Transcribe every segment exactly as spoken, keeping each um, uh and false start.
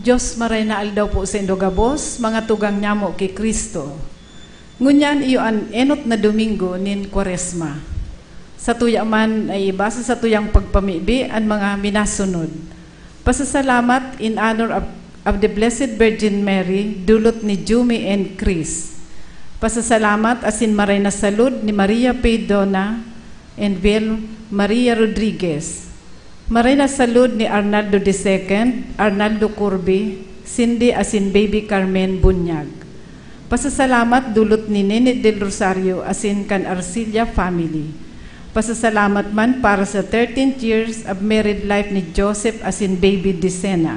Dios, maray na aldaw po saindo gabos, mga tugang nyamo ki Cristo. Ngunyan iyo an enot na Domingo nin Kwaresma. Satuya man ay iba sa satuyang pagpamibi an mga minasunod. Pasasalamat in honor of, of the Blessed Virgin Mary, dulot ni Jumi and Chris. Pasasalamat asin maray na salud ni Maria Peydona and Vil Maria Rodriguez. Maray na salud ni Arnaldo the second, Arnaldo Curbi, Cindy asin Baby Carmen Bunyag. Pasasalamat dulot ni Nene Del Rosario asin kan Arcilla family. Pasasalamat man para sa thirteenth years of married life ni Joseph asin Baby Decena.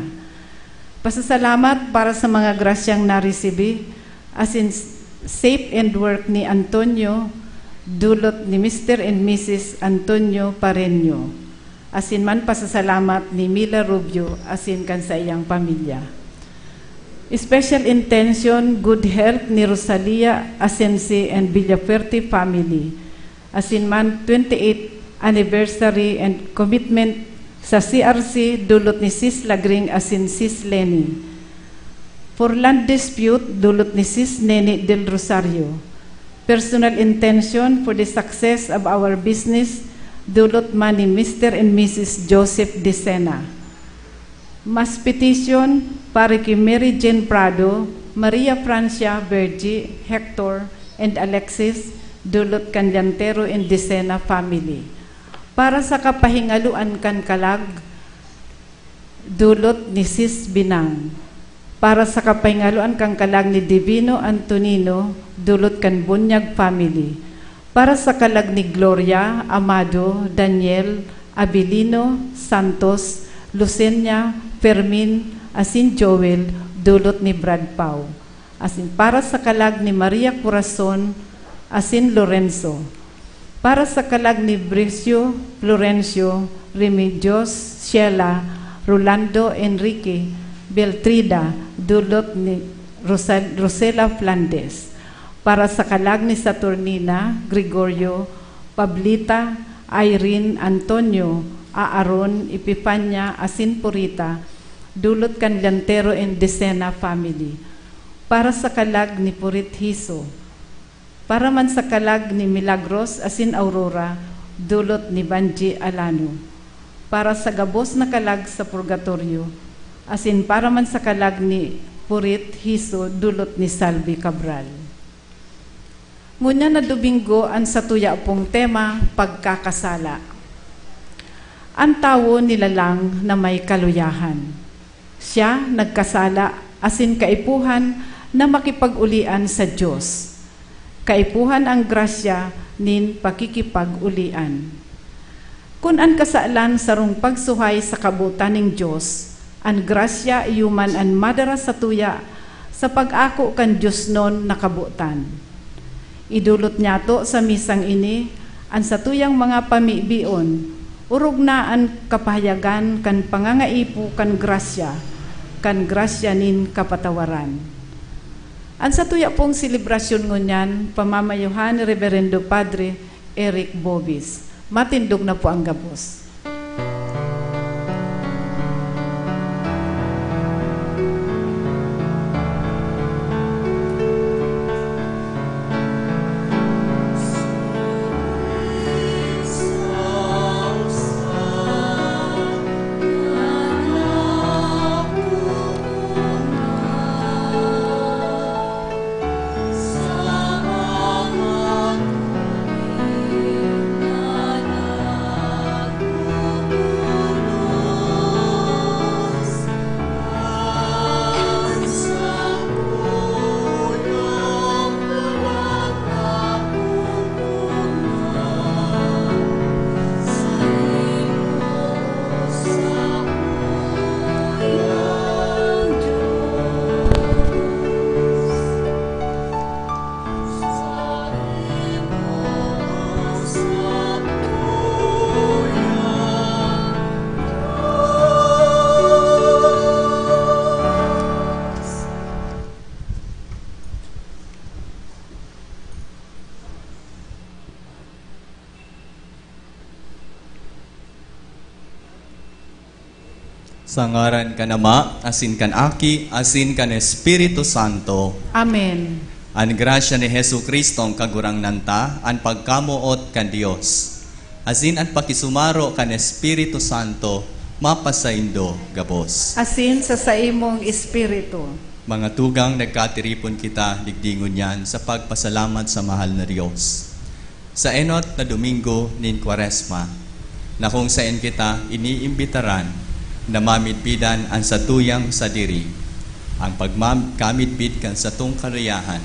Pasasalamat para sa mga grasyang naresibi asin s-, safe and work ni Antonio, dulot ni Mister and Missus Antonio Pareño. Asin man pasasalamat ni Mila Rubio asin kan saiyang pamilya. Special intention, good health ni Rosalia Asensi and Villafuerte family. Asin man twenty-eighth anniversary and commitment sa C R C, dulot ni Sis Lagring asin Sis Leni. For land dispute, dulot ni Sis Nene Del Rosario. Personal intention for the success of our business, dulot man ni Mister and Missus Joseph Decena. Mass petition para ki Mary Jane Prado, Maria Francia, Virgie, Hector, and Alexis, dulot kan Llantero and Decena family. Para sa kapahingaloan kan kalag, dulot ni Sis Binang. Para sa kapahingaloan kan kalag ni Divino Antonino, dulot kan Bunyag family. Para sa kalag ni Gloria, Amado, Daniel, Abilino, Santos, Lucenia, Fermin, asin Joel, dulot ni Brad Pau. Asin para sa kalag ni Maria Corazon, asin Lorenzo. Para sa kalag ni Bricio, Florencio, Remedios, Sheila, Rolando, Enrique, Beltrida, dulot ni Rosal-, Rosela Flandes. Para sa kalag ni Saturnina, Gregorio, Pablita, Irene, Antonio, Aaron, Epifania, asin Purita, dulot kan Llantero and Decena family. Para sa kalag ni Purit Hiso. Para man sa kalag ni Milagros asin Aurora, dulot ni Banji Alano. Para sa gabos na kalag sa purgatorio, asin para man sa kalag ni Purit Hiso, dulot ni Salvi Cabral. Ngunyan na Domingo an satuya pong tema, pagkakasala. An tawo nilalang na may kaluyahan. Siya nagkasala asin kaipuhan na makipag-ulian sa Dios. Kaipuhan an grasya nin pakikipag-ulian. Kun an kasalan sarong pagsuhay sa kabotan nin Dios, an grasya iyo man an madara satuya sa pag-ako kan diosnon na kabotan. Idolot niyato sa misang ini an satuyang mga pamibion, orog na an kapahayagan kan pangangaipo kan grasya, kan grasya nin kapatawaran. An satuya pong selebrasyon ngunyan, pamamayuhan ni Reberendo Padre Eric Bobis. Matindog na po ang gabos. Sa ngaran kan Ama, asin kan Aki, asin kan Espiritu Santo. Amen. An grasya ni Jesu-Cristo an Kagurangnan ta, an pagkamoot kan Dios, asin an pakisumaro kan Espiritu Santo mapasaindo gabos. Asin sa saimong espiritu. Mga tugang, nagkatiripon kita digdi ngunyan sa pagpasalamat sa mahal na Dios. Sa enot na Domingo nin Kwaresma, na kung saen kita iniimbitaran na mamidbidan an satuyang sadiri, an pagmam-, kamidbid kan satong kaluyahan,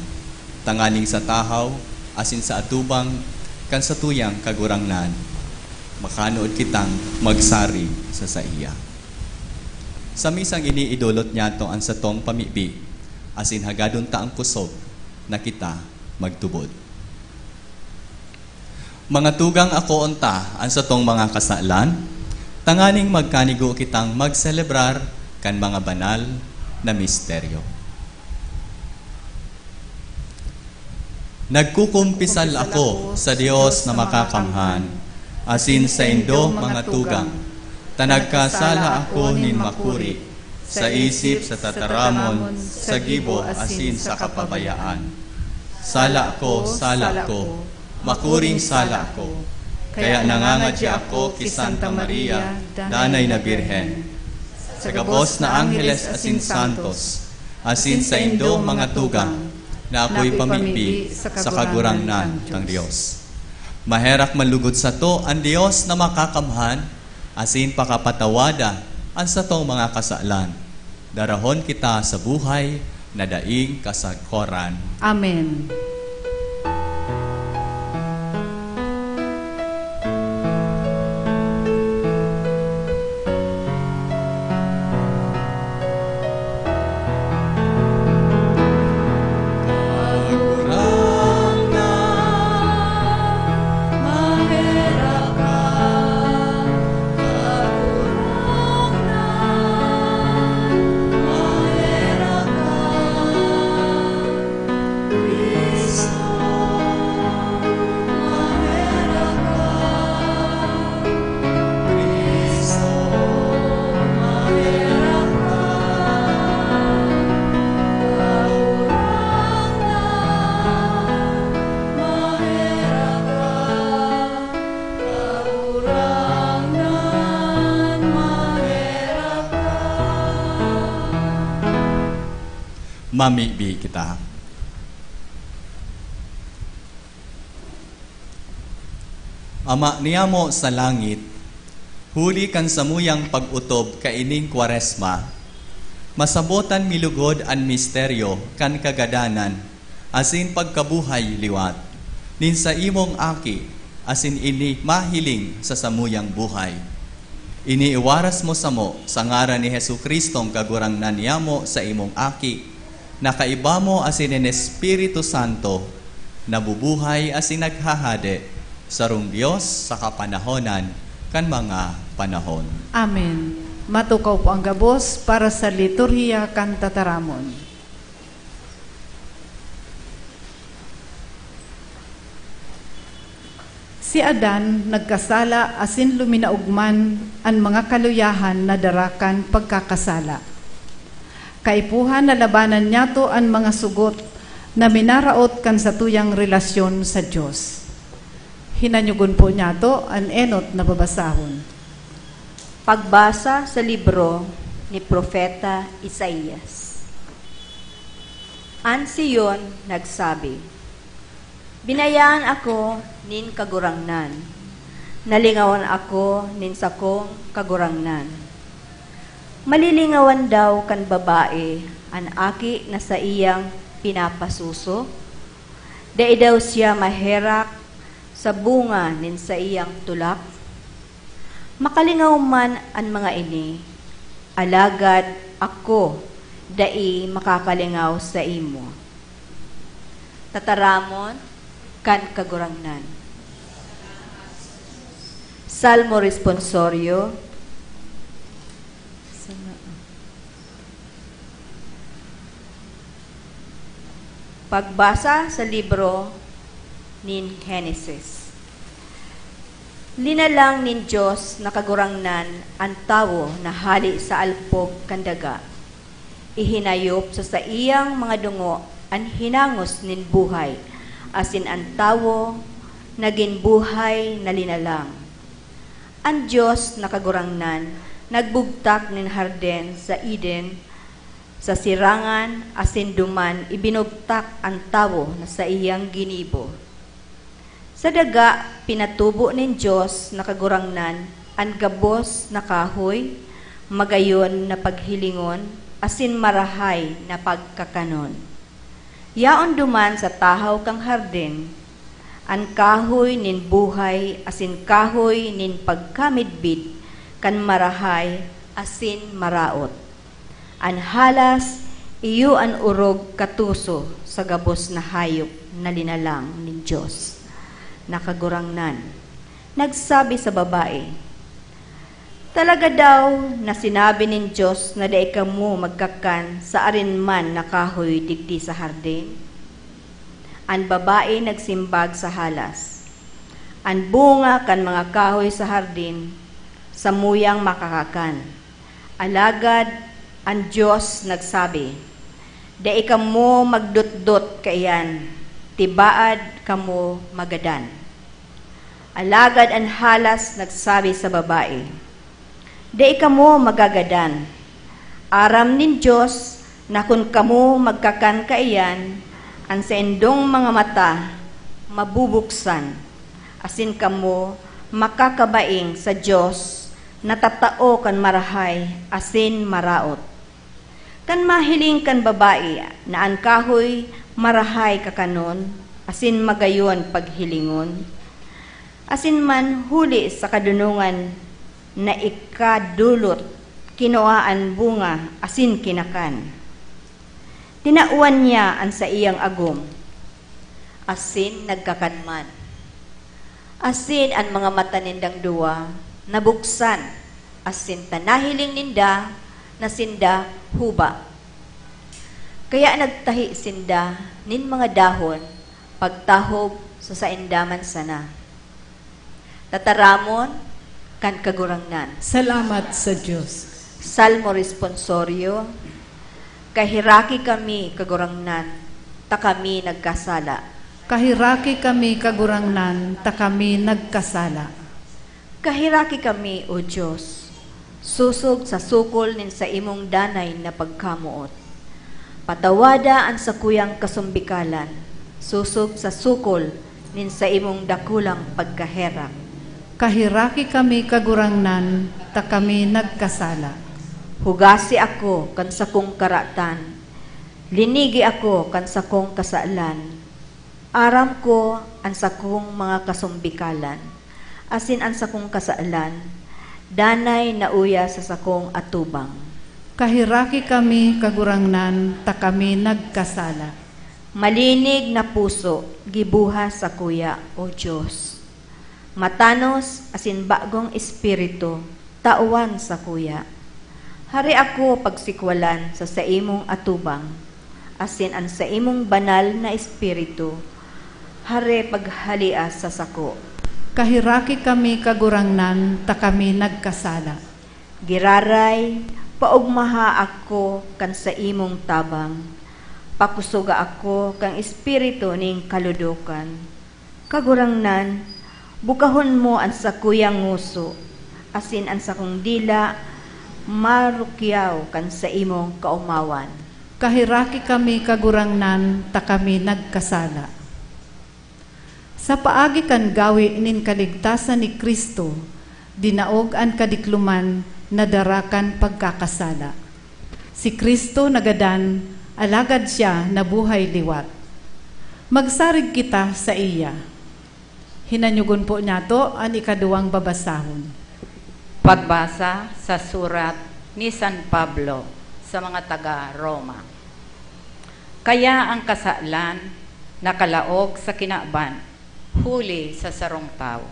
tanganing sa tahaw asin sa atubang kan satuyang Kagurangnan, makanood kitang magsari sa saiya. Sa misang ini idolot niyato an satong pamibi, asin hagadon ta an kusog na kita magtubod. Mga tugang, akoon ta an satong mga kasalan, tanganing magkanigo kitang magselebrar kan mga banal na misteryo. Nagkukumpisal ako sa Dios na makakamhan, asin saindo, mga tugang, ta nagkasala ako nin makuri, sa isip, sa tataramon, sa gibo, asin sa kapabayaan. Sala ko, sala ko, makuring sala ko. Kaya nangangadya ako ki Santa Maria, Danay na Birhen, sa gabos na angheles asin santos, asin saindo, mga tugang, na akoy pamibi sa Kagurangnan kan Dios. Maherak manlugod sato an Dios na makakamhan, asin pakapatawada an satong mga kasalan. Darahon kita sa buhay na daing kasagkoran. Amen. Mamibi kita. Ama niyamo sa langit, huli kan samuyang pag-otob kaining Kwaresma, masabotan mi lugod an misteryo kan kagadanan asin pagkabuhay liwat nin saimong Aki, asin ini mahiling sa samuyang buhay. Ini iwaras mo samo sa ngaran ni Jesu-Cristong Kagurangnan niyamo, saimong Aki, na kaiba mo asin nin Espiritu Santo, nabubuhay asin naghahade, sarong Dios sa kapanahonan kan mga panahon. Amen. Matukaw po ang gabos para sa liturhiya kan tataramon. Si Adan nagkasala asin luminaog man an mga kaluyahan na dara kan pagkakasala. Kaipuhan na labanan niyato an mga sugot na minaraot kan satuyang relasyon sa Dios. Hinanyogon po niyato an enot na babasahon. Pagbasa sa libro ni Propeta Isaias. An Sion nagsabi, "Binayaan ako nin Kagurangnan, nalingawan ako nin sakong Kagurangnan." Malilingawan daw kan babae an aki na saiyang pinapasuso? Dai daw siya maherak sa bunga nin saiyang tulak? Makalingaw man an mga ini, alagad ako dai makakalingaw saimo. Tataramon kan Kagurangnan. Salmo Responsorio. Pagbasa sa libro nin Henesis. Linalang nin Dios na Kagurangnan an tawo na hale sa alpog kan daga. Ihinayop sa saiyang mga dungo an hinangos nin buhay, asin an tawo nagin buhay na linalang. An Dios na Kagurangnan nagbugtak nin harden sa Eden, sa sirangan, asin duman ibinugtak an tawo na saiyang ginibo. Sa daga, pinatubo nin Dios na Kagurangnan an gabos na kahoy, magayon na paghilingon, asin marahay na pagkakanon. Yaon duman sa tahaw kan hardin an kahoy nin buhay asin kahoy nin pagkamidbid kan marahay asin maraot. An halas iyo an orog katuso sa gabos na hayop na linalang nin Dios na Kagurangnan. Nagsabi sa babae, "Talaga daw na sinabi nin Dios na dai kamo magkakan sa arin man na kahoy digdi sa hardin?" An babae nagsimbag sa halas, "An bunga kan mga kahoy sa hardin, samuyang makakakan." Alagad an Dios nagsabi, "Dai kamo magdotdot kaiyan, tibaad kamo magadan." Alagad an halas nagsabi sa babae, "Dai kamo magagadan. Aram nin Dios na kun kamo magkakan kaiyan, an saindong mga mata mabubuksan, asin kamo makakabaing sa Dios na tatao kan marahay asin maraot." Kan mahiling kan babae na an kahoy marahay kakanon asin magayon paghilingon, asin man huli sa kadonongan na ikadolot, kinua an bunga asin kinakan. Tinawan niya an saiyang agom, asin nagkakan man. Asin an mga mata nindang duwa nabuksan, asin ta nahiling ninda na sinda huba. Kaya nagtahi sinda nin mga dahon pagtahob sa sainda man sana. Tataramon kan Kagurangnan. Salamat sa Dios. Salmo Responsorio. Kahiraki kami, Kagurangnan, ta kami nagkasala. Kahiraki kami, Kagurangnan, ta kami nagkasala. Kahiraki kami, O Dios, sosog sa sukol nin saimong danay na pagkamoot. Patawada an sakuyang kasumbikalan, sosog sa sukol nin saimong dakulang pagkaherak. Kahiraki kami, Kagurangnan, ta kami nagkasala. Hugasi ako kan sakong karatan, linigi ako kan sakong kasalan. Aram ko an sakong mga kasumbikalan, asin an sakong kasalan, danay na uya sa sakong atubang. Kahiraki kami, Kagurangnan, ta kami nagkasala. Malinig na puso, gibuha sakuya, O Dios. Matanos asin bagong espiritu, tawan sakuya. Hare ako pagsikwalan sa saimong atubang, asin an saimong banal na espiritu, hare paghalia sa sako. Kahiraki kami, Kagurangnan, ta kami nagkasala. Giraray, paogmaha ako kan saimong tabang. Pakusoga ako kan espiritu nin kaludokan. Kagurangnan, bukahon mo an sakuyang ngoso, asin an sakong dila marukyaw kan saimong kaomawan. Kahiraki kami, Kagurangnan, ta kami nagkasala. Sa paagi kan gawe nin kaligtasan ni Cristo, dinaog an kadikloman na dara kan pagkakasala. Si Cristo nagadan, alagad siya nabuhay liwat. Magsarig kita saiya. Hinanyogon po niyato an ikaduwang babasahon. Pagbasa sa surat ni San Pablo sa mga taga Roma. Kaya an kasalan nakalaog sa kinaban huli sa sarong tawo,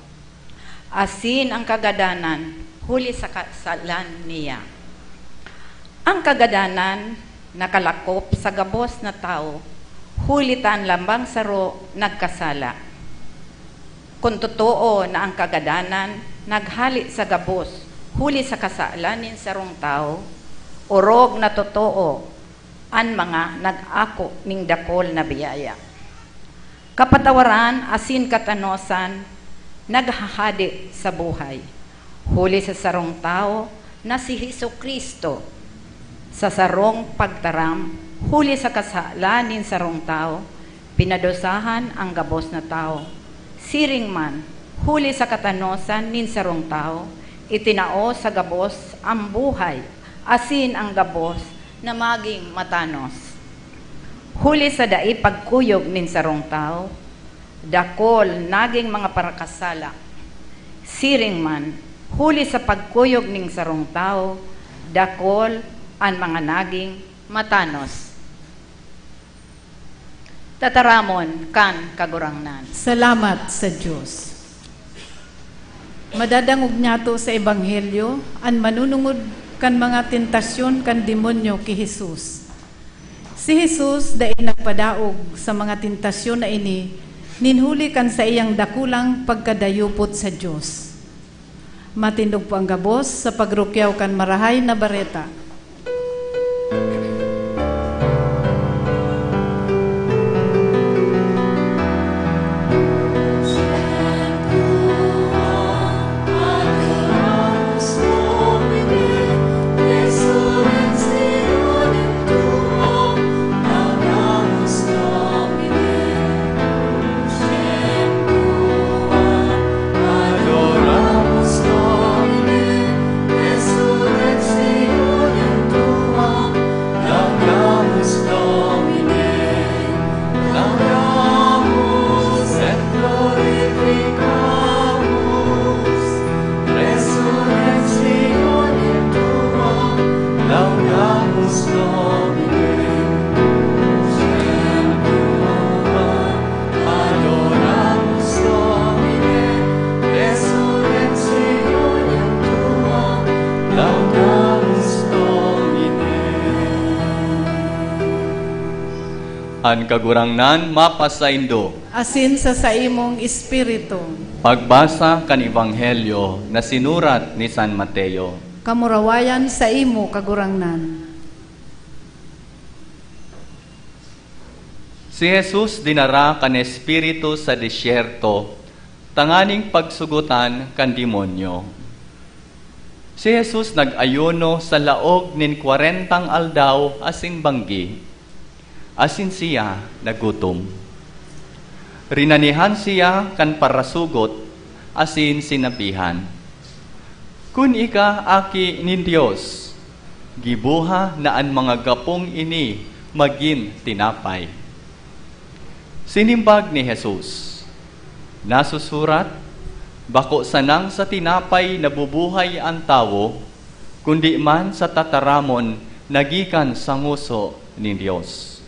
asin an kagadanan huli sa kasalan niya. An kagadanan nakalakop sa gabos na tawo, huli ta an lambang saro nagkasala. Kun totoo na an kagadanan naghale sa gabos huli sa kasalan nin sarong tawo, orog na totoo an mga nag-ako nin dakul na biyaya. Kapatawaran asin katanosan naghahade sa buhay huli sa sarong tawo na si Jesu-Cristo. Sa sarong pagtaram, huli sa kasalan nin sarong tawo, pinadusahan an gabos na tawo. Siring man, huli sa katanosan nin sarong tawo, itinao sa gabos an buhay, asin an gabos na magin matanos. Huli sa dai pagkuyog nin sarong tawo, dakul nagin mga parakasala. Siring man, huli sa pagkuyog nin sarong tawo, dakul an mga nagin matanos. Tataramon kan Kagurangnan. Salamat sa Dios. Madadangog niyato sa Ebanghelyo an manunungod kan mga tentasyon kan demonyo ki Jesus. Si Jesus dai nagpadaog sa mga tentasyon na ini nin huli kan saiyang dakulang pagkadayupot sa Dios. Matindog po ang gabos sa pagrukyaw kan Marahay na Bareta. An Kagurangnan mapasaindo. Asin sa saimong espiritu. Pagbasa kan Ebanghelyo na sinurat ni San Mateo. Kamurawayan saimo, Kagurangnan. Si Jesus dinara kan Espiritu sa disyerto tanganing pagsugotan kan demonyo. Si Jesus nag-ayuno sa laog nin kwarentang aldaw asin banggi, asin siya nagutom. Rinanihan siya kan parasugot asin sinabihan, "Kun ika Aki nin Dios, giboha na an mga gapong ini magin tinapay." Sinimbag ni Jesus, "Nasusurat, 'Bako sanang sa tinapay nabubuhay an tawo, kundi man sa tataramon na gikan sa ngoso nin Dios.'"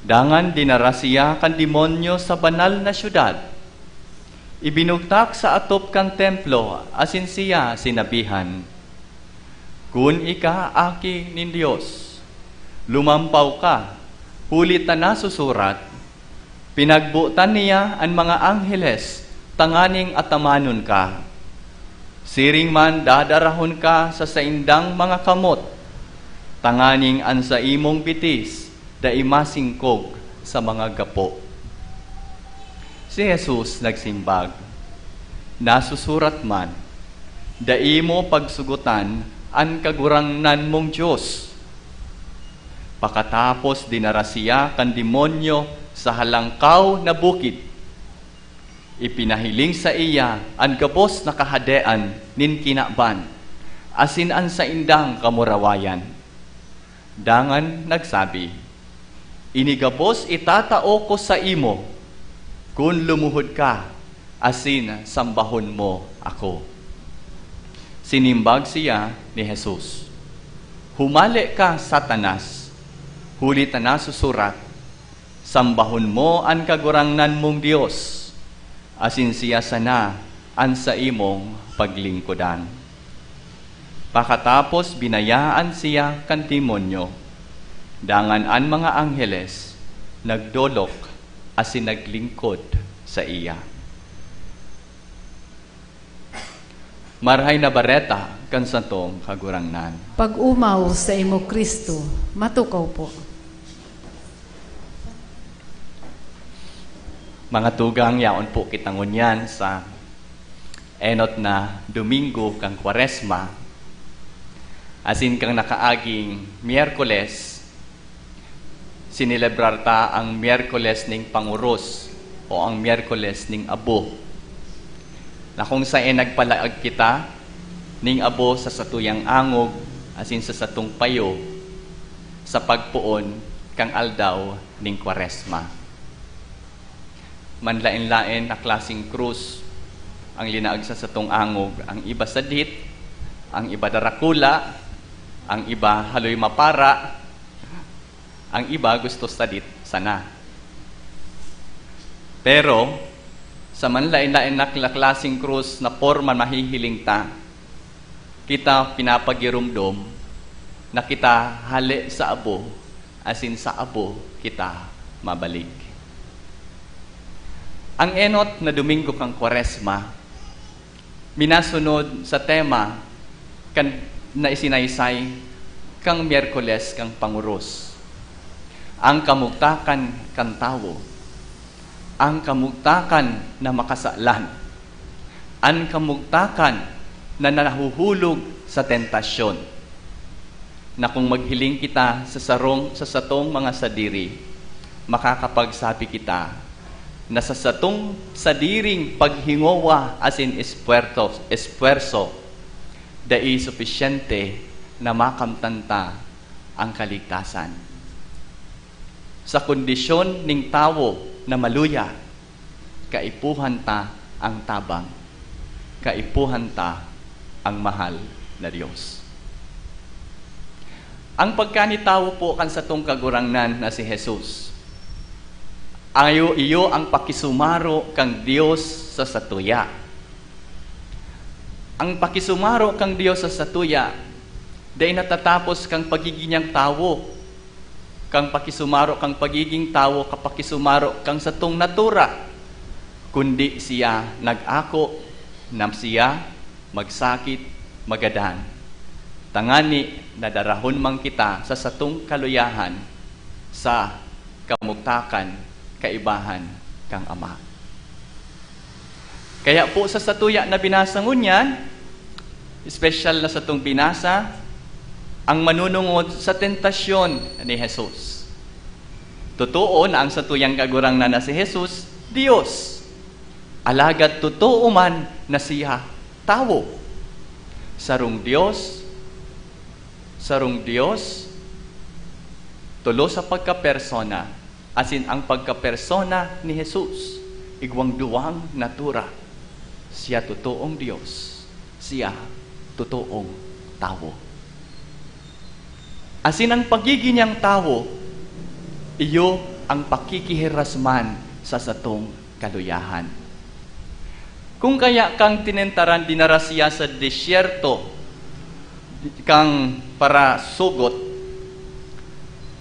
Dangan dinara siya kan demonyo sa banal na syudad. Ibinugtak sa atop kan templo asin siya sinabihan, "Kun ika Aki nin Dios, lumampaw ka, huli ta nasusurat, 'Pinagbotan niya an mga angheles tanganing atamanon ka.' Siring man, dadarahon ka sa saindang mga kamot, tanganing an saimong bitis dai masingkog sa mga gapo." Si Jesus nagsimbag, "Nasusurat man, 'Dai mo pagsugotan an Kagurangnan mong Dios.'" Pakatapos, dinara siya kan demonyo sa halangkaw na bukid. Ipinahiling saiya an gabos na kahadean nin kinaban asin an saindang kamurawayan. Dangan nagsabi, "Ini gabos itatao ko saimo, kun lumuhod ka asin sambahon mo ako." Sinimbag siya ni Jesus, "Humale ka, Satanas! Huli ta nasusurat, 'Sambahon mo an Kagurangnan mong Dios, asin siya sana an saimong paglingkodan.'" Pakatapos, binayaan siya kan demonyo. Dangan an mga angheles nagdolok asin naglingkod saiya. Marahay na Bareta kan satong Kagurangnan. Pag-umaw sa imo, Kristo. Matukaw po. Mga tugang, yaon po kita ngunyan sa enot na Domingo kan Kwaresma, asin kan nakaaging Miyerkules, sinelebrar ta ang Miyerkules nin Pangoros o ang Miyerkules nin Abo, na kung saen nagpalaag kita nin abo sa satuyang angog asin sa satong payo sa pagpoon kan aldaw nin Kwaresma. Manlaen-laen na klaseng krus ang linaag sa satong angog, ang iba sadit, ang iba darakula, ang iba haloy mapara, ang iba gusto sadit sana. Pero, sa manlaen-laen na kla-, klaseng krus na porma mahihiling ta, kita pinapagiromdom na kita hale sa abo, asin sa abo kita mabalik. Ang enot na Domingo kan Kwaresma, minasunod sa tema kan na isinaysay kan Miyerkules kan Pangoros, ang kamugtakan kan tawo, ang kamugtakan na makasalan, an kamugtakan na nahuhulog sa tentasyon, na kung maghiling kita sa sarong, sa satong mga sadiri, makakapagsabi kita na sa satong sadiring paghingowa asin espuwerto-, espuwerso, dai supisyente na makamtan ta ang kaligtasan. Sa kondisyon nin tawo na maluya, kaipuhan ta ang tabang, kaipuhan ta ang mahal na Dios. Ang pagkanitawo po kan satong Kagurangnan na si Jesus, ayo, iyo ang pakisumaro kan Dios sa satuya. Ang pakisumaro kan Dios sa satuya, dai natatapos kan pagigin niyang tawo, kan pakisumaro kan pagigin tawo, kan pakisumaro kan satong natura, kundi siya nag-ako na siya magsakit, magadan, tangani na darahon man kita sa satong kaluyahan, sa kamugtakan, kaibahan kan Ama. Kaya po sa satuya na binasa ngunyan, espesyal na satong binasa, ang manunungod sa tentasyon ni Jesus. Totoo na ang satuyang Kagurangnan na si Jesus, Dios. Alagad totoo man na siya tawo. Sarong Dios, sarong Dios, tolo sa pagkapersona, asin ang pagkapersona ni Jesus, igwang duwang natura. Siya totoong Dios, siya totoong tawo. Asin ang pagigin niyang tawo, iyo ang pakikihirasman sa satong kaluyahan. Kung kaya kang tinentaran, dinara siya sa disyerto kang parasugot,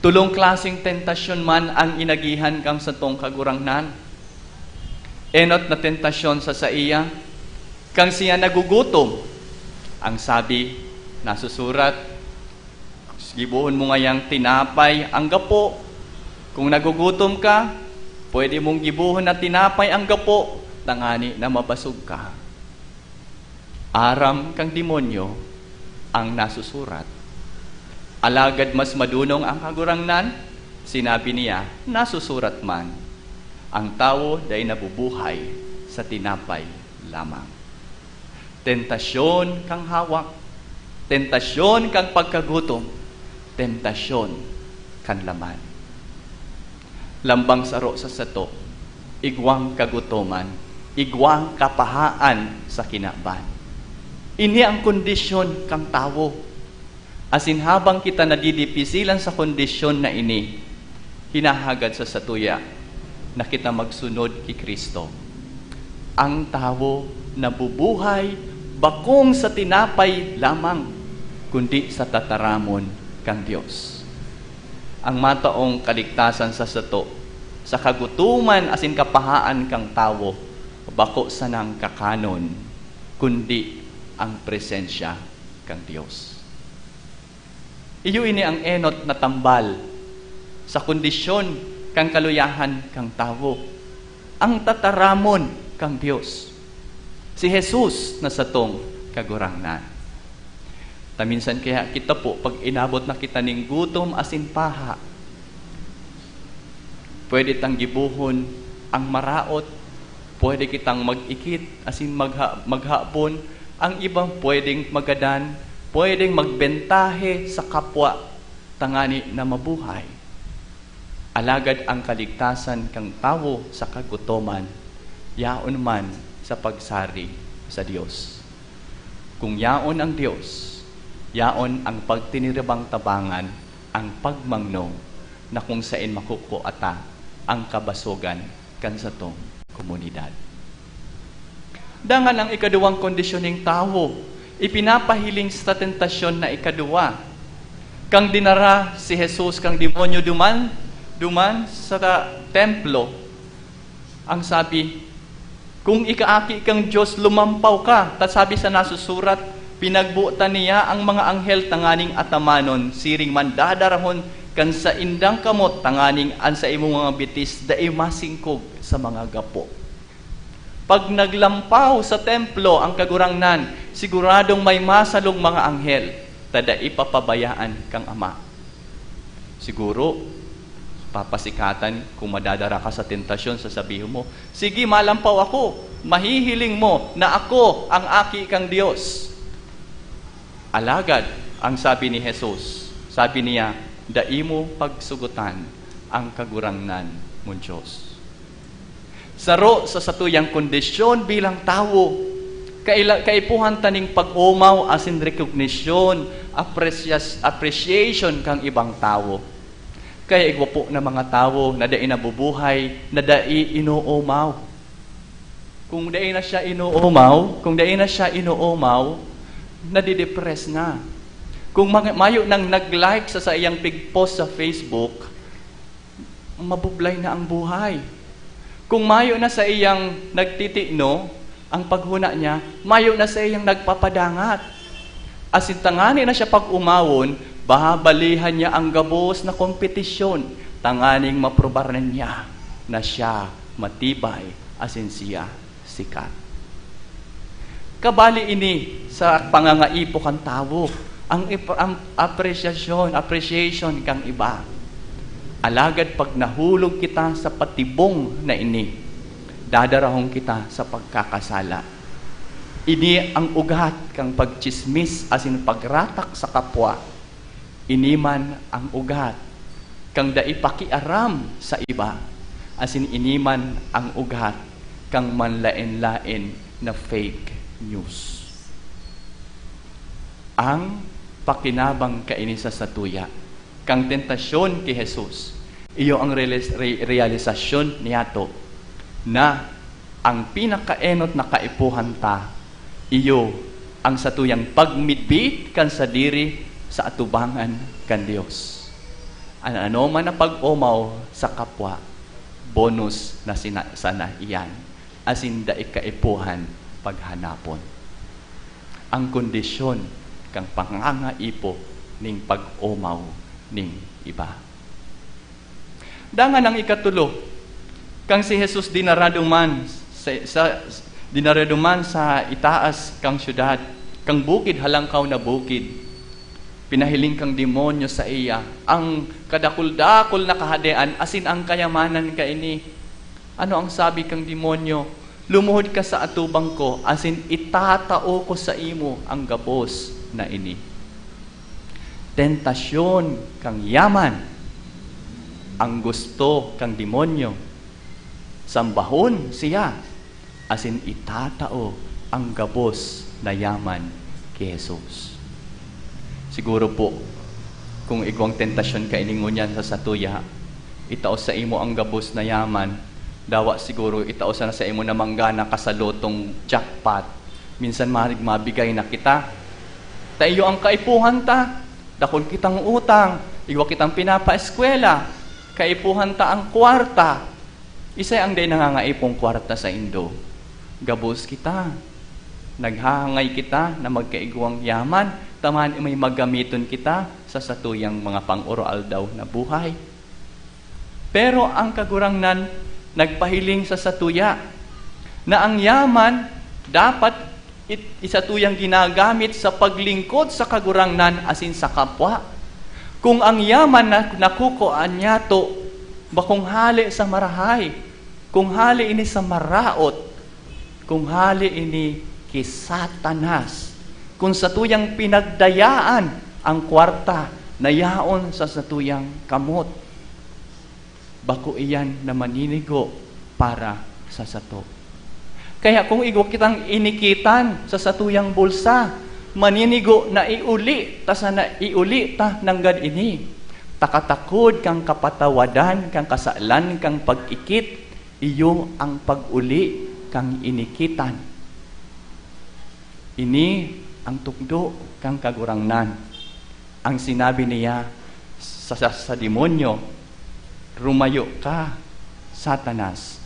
tolong klaseng tentasyon man ang inagihan kang satong Kagurangnan. Enot na tentasyon sa saiya, kang siya nagugutom. Ang sabi, nasusurat, "Gibohon mo ngayang tinapay ang gapo. Kung nagugutom ka, pwede mong gibohon na tinapay ang gapo, tangani na mabasog ka." Aram kang demonyo ang nasusurat. Alagad mas madunong ang Kagurangnan, sinabi niya, "Nasusurat man, 'Ang tawo dai nabubuhay sa tinapay lamang.'" Tentasyon kang hawak, tentasyon kang pagkagutom, tentasyon kan laman. Lambang saro sa sato, igwang kagutoman, igwang kapahaan sa kinaban. Ini ang kondisyon kan tawo. Asin habang kita nadidipisilan sa kondisyon na ini, hinahagad sa satuya na kita magsunod ki Cristo. Ang tawo nabubuhay bakong sa tinapay lamang, kundi sa tataramon kan Dios. Ang mataong kaligtasan sa sato, sa kagutoman asin kapahaan kan tawo, bako sanang kakanon, kundi ang presensya kan Dios. Iyo ini ang enot na tambal sa kondisyon kan kaluyahan kan tawo, ang tataramon kan Dios, si Jesus na satong Kagurangnan. Ta minsan kaya kita po, pag inabot na kita nin gutom asin paha, pwede tang gibohon ang maraot, pwede kitang mag-ikit asin magha-, maghabon, ang iba pwedeng magadan, pwedeng magbentahe sa kapwa tangani na mabuhay. Alagad ang kaligtasan kan tawo sa kagutoman, yaon man sa pagsari sa Dios. Kung yaon ang Dios, yaon ang pagtiniribang tabangan, ang pagmangno na kung saen makukua ta ang kabasogan kan satong komunidad. Dangan ang ikaduwang kondisyon nin tawo, ipinapahiling sa tentasyon na ikaduwa. Kan dinara si Jesus kan demonyo duman, duman sa templo, ang sabi, "Kung ika aki kan Dios, lumampaw ka, ta sabi sa nasusurat, 'Pinagbotan niya an mga anghel tanganing atamanon, siring man dadarahon kan saindang kamot tanganing an saimong mga bitis dai masingkog sa mga gapo.'" Pag naglampaw sa templo ang Kagurangnan, siguradong may masalong mga anghel, ta dai papabayaan kan Ama. Siguro, papasikatan kung madadara ka sa tentasyon, sasabihin mo, "Sige, malampaw ako. Mahihiling mo na ako ang aki kan Dios." Alagad, ang sabi ni Jesus, sabi niya, "Dai mo pagsugotan ang Kagurangnan mong Dios." Saro sa satuyang kondisyon bilang tawo, kaila-, kaipuhan ta nin pag-omaw asin rekognisyon, apresyas-, appreciation kan ibang tawo. Kaya igwa po na mga tawo na dai nabubuhay, na dai inoomaw. Kung dai na siya inoomaw, kung dai na siya inoomaw, nadidepress na. Kung mga, mayo nang nag-like sa saiyang pig-post sa Facebook, mabublay na ang buhay. Kung mayo na saiyang nagtitino, ang paghona niya, mayo na saiyang nagpapadangat. Asin tangani na siya pag-omawon, babalihan niya ang gabos na kompetisyon, tanganing maprobar na niya na siya matibay asin siya sikat. Kabali ini sa pangangaipo kan tawo, ang ip-, ang apresyasyon, appreciation kan iba. Alagad pag nahulog kita sa patibong na ini, dadarahon kita sa pagkakasala. Ini ang ugat kan pagtsismis asin pagratak sa kapwa. Ini man ang ugat kan dai pakiaram sa iba, asin ini man ang ugat kan manlaen-laen na fake news. Ang pakinabang kaini sa satuya kan tentasyon ki Jesus, iyo ang realis-, re-, realisasyon niyato na ang pinakaenot na kaipuhan ta, iyo ang satuyang pagmidbid kan sadiri sa atubangan kan Dios. An anoman na pag-omaw sa kapwa, bonus na sina-, sana iyan, asin dai kaipuhan paghanapon. Ang kondisyon kan pangangaipo nin pag-omaw nin iba. Dangan ang ikatulo, kan si Jesus dinara duman sa, sa, dinara duman sa itaas kan syudad, kan bukid, halangkaw na bukid. Pinahiling kan demonyo saiya ang kadakul-dakul na kahadean asin ang kayamanan kaini. Ano ang sabi kan demonyo? "Lumuhod ka sa atubang ko, asin itatao ko saimo ang gabos na ini." Tentasyon kan yaman ang gusto kan demonyo. Sambahon siya, asin itatao ang gabos na yaman ki Jesus. Siguro po, kung igwang tentasyon kaini ngunyan sa satuya, itao saimo ang gabos na yaman, dawa siguro itao sana saimo na manggana ka sa lotong jackpot. Minsan marig mabigay na kita. Ta iyo ang kaipuhan ta. Dakul kitang utang, igwa kitang pinapaeskwela, kaipuhan ta ang kwarta. Isay ang dai nangangaipong kwarta saindo? Gabos kita. Naghahangay kita na magkaigwang yaman, tanganing may magamiton kita sa satuyang mga pang-aroaldaw na buhay. Pero ang Kagurangnan nagpahiling sa satuya na ang yaman dapat it-, isatuyang ginagamit sa paglingkod sa Kagurangnan asin sa kapwa. Kung ang yaman na nakukua niyato bakong hale sa marahay, kung hale ini sa maraot, kung hale ini ki Satanas, kung satuyang pinagdayaan ang kwarta na yaon sa satuyang kamot, bako iyan na maninigo para sa sato. Kaya kung igwa kitang inikitan sa satuyang bulsa, maninigo na iuli ta sana iuli ta nanggad ini. Takatakod kan kapatawadan kan kasalan kan pag-ikit, iyo ang pag-uli kan inikitan. Ini ang tukdo kan Kagurangnan. Ang sinabi niya sa, sa, sa demonyo, "Rumayo ka, Satanas.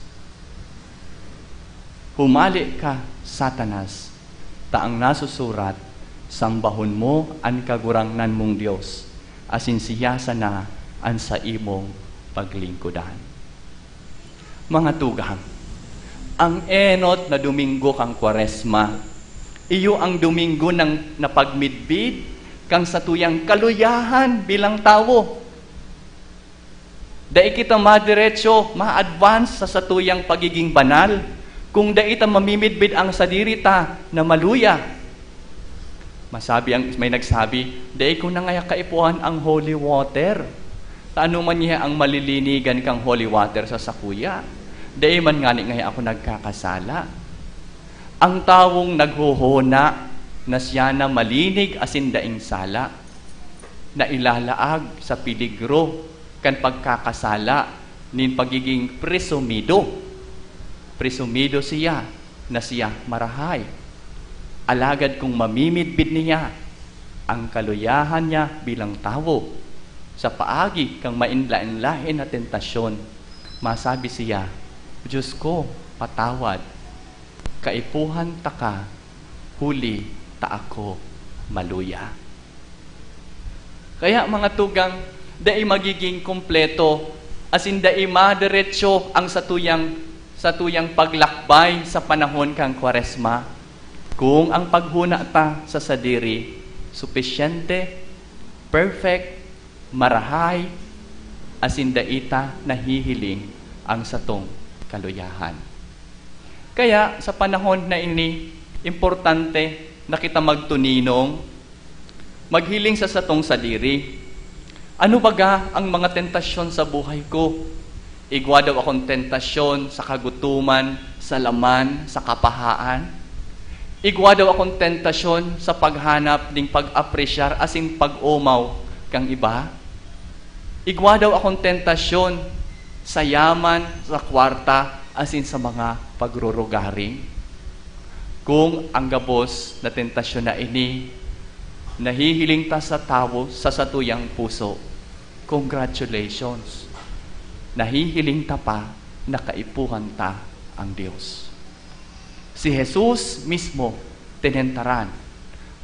Humale ka, Satanas. Ta ang nasusurat, 'Sambahon mo an Kagurangnan mong Dios, asin siya sana an saimong paglingkodan.'" Mga tugang, ang enot na Domingo kan Kwaresma, iyo ang Domingo nang napagmidbid kan satuyang kaluyahan bilang tawo. Dai kita madiretso, ma-advance sa satuyang pagiging banal, kung dai ta mamimidbid ang sadiri ta na maluya. Masabi ang, may nagsabi, "Dai ko na ngaya kaipuhan ang holy water. Ta ano man niya ang malilinigan kang holy water sa sakuya? Dai man ngani ngaya ako nagkakasala." Ang tawong naghohona na siya na malinig asin daing sala, na ilalaag sa peligro kan pagkakasala nin pagiging presumido. Presumido siya na siya marahay. Alagad kung mamimidbid niya ang kaluyahan niya bilang tawo sa paagi kan main laen-laen na tentasyon, masabi siya, "Diyos ko, patawad. Kaipuhan taka, huli ta ako maluya." Kaya, mga tugang, dai magiging kompleto asin dai madiretso ang satuyang, satuyang paglakbay sa panahon kan Kwaresma kung ang paghona ta sa sadiri supisyente, perfect, marahay, asin dai ta nahihiling ang satong kaluyahan. Kaya, sa panahon na ini, importante na kita magtuninong, maghiling sa satong sadiri. Ano baga ang mga tentasyon sa buhay ko? Igwa daw akong tentasyon sa kagutoman, sa laman, sa kapahaan? Igwa daw akong tentasyon sa paghanap nin pag-apresyar asin pag-omaw kan iba? Igwa daw akong tentasyon sa yaman, sa kwarta, asin sa mga pagrurugaring? Kung ang gabos na tentasyon na ini nahihiling ta sa tawo sa satuyang puso, congratulations! Nahihiling ta pa na kaipuhan ta ang Dios. Si Jesus mismo tinentaran,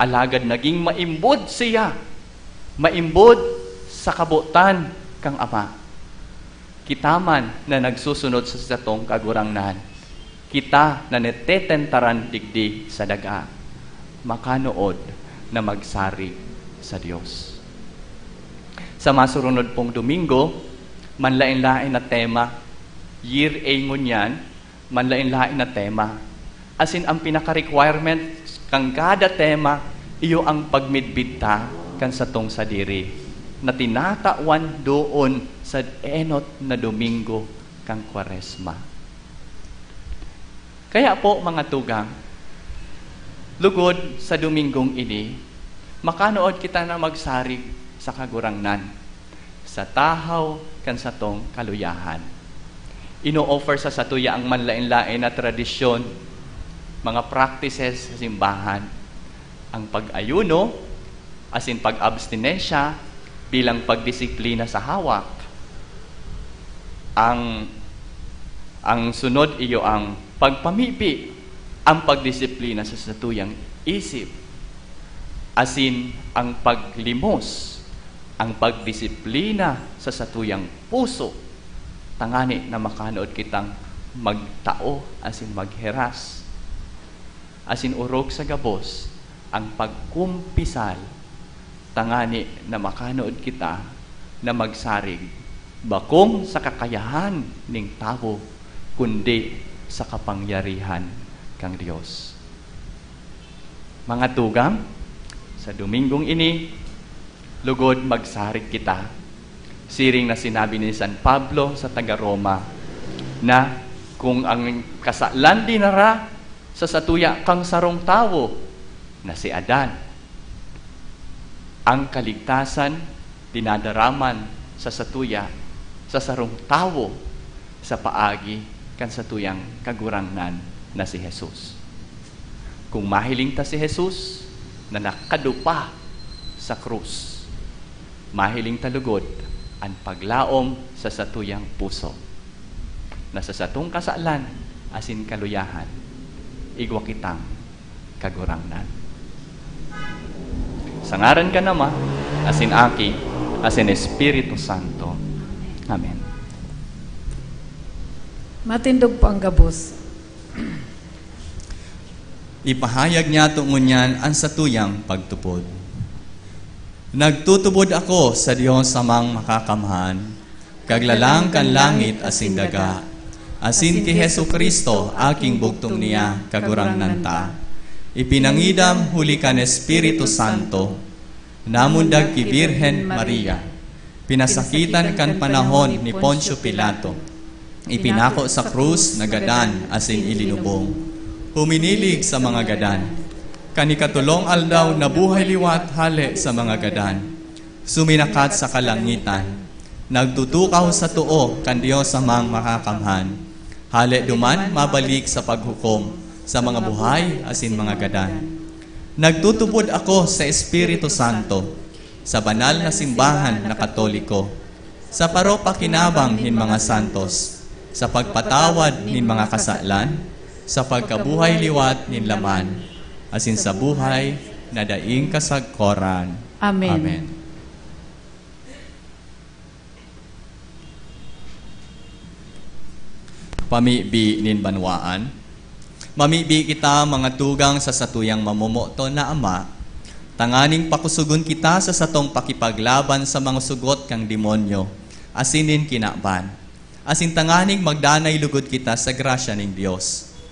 alagad naging maimbod siya, maimbod sa kabotan kan Ama. Kita man na nagsusunod sa satong Kagurangnan, kita na natetentaran digdi sa daga, makanood na magsarig sa Dios. Sa masurunod pong Domingo, manlaen-laen na tema, year A ngunyan, manlaen-laen na tema. Asin ang pinaka-requirement kan kada tema, iyo ang pagmidbid ta kan satong sadiri na tinatawan doon sa enot na Domingo kan Kwaresma. Kaya po, mga tugang, lugod sa Domingong ini, makanood kita na magsarig sa Kagurangnan, sa tahaw kan satong kaluyahan. Ino-offer sa satuya ang manlaen-laen na tradisyon, mga practices sa simbahan, ang pag-ayuno, asin pag-abstinensya bilang pagdisiplina sa hawak. Ang, ang sunod iyo ang pagpamibi Ang pagdisiplina sa satuyang isip, asin ang paglimos, ang pagdisiplina sa satuyang puso, tangani na makanood kitang magtao asin magheras. Asin orog sa gabos, ang pagkumpisal, tangani na makanood kita na magsarig, bakong sa kakayahan ning tawo, kundi sa kapangyarihan kan Dios. Mga tugang, sa Domingong ini, lugod magsarig kita. Siring na sinabi ni San Pablo sa taga Roma, na kung ang kasalan dinara sa satuya kang sarong tawo, na si Adan, ang kaligtasan dinadaraman sa satuya sa sarong tawo sa paagi kan satuyang Kagurangnan na si Jesus. Kung mahiling ta si Jesus na nakadupa sa krus, mahiling ta lugod an paglaom sa satuyang puso, na sa satong kasalan asin kaluyahan, igwa kitang Kagurangnan. Sa ngaran kan Ama, asin Aki, asin Espiritu Santo. Amen. Matindog po ang gabos. Ipahayag niyato ngunyan an satuyang pagtubod. Nagtutubod ako sa Dios Amang Makakamhan, Kaglalang kan langit asin daga, asin ki Jesu-Cristo, aking bugtong niya, Kagurangnan ta. Ipinangidam huli kan Espiritu Santo, namundag ki Birhen Maria, pinasakitan kan panahon ni Poncio Pilato, ipinako sa krus, nagadan asin ilinubong. Huminilig sa mga gadan. Kan ikatolong aldaw nabuhay liwat hale sa mga gadan. Suminakat sa kalangitan. Nagtutukaw sa too kan Dios Amang Makakamhan. Hale duman mabalik sa paghukom sa mga buhay asin mga gadan. Nagtutubod ako sa Espiritu Santo, sa banal na simbahan na Katoliko, sa paropakinabang nin mga santos, sa pagpatawad nin mga kasalan, sa pagkabuhay liwat nin laman, asin sa buhay na daing kasagkoran. Amen. Amen. Pamibi nin banwaan. Mamibi kita, mga tugang, sa satuyang mamomoton na Ama, tanganing pakusogon kita sa satong pakipaglaban sa mga sugot kan demonyo asin nin kinaban, asin tanganing magdanay lugod kita sa grasya nin Dios.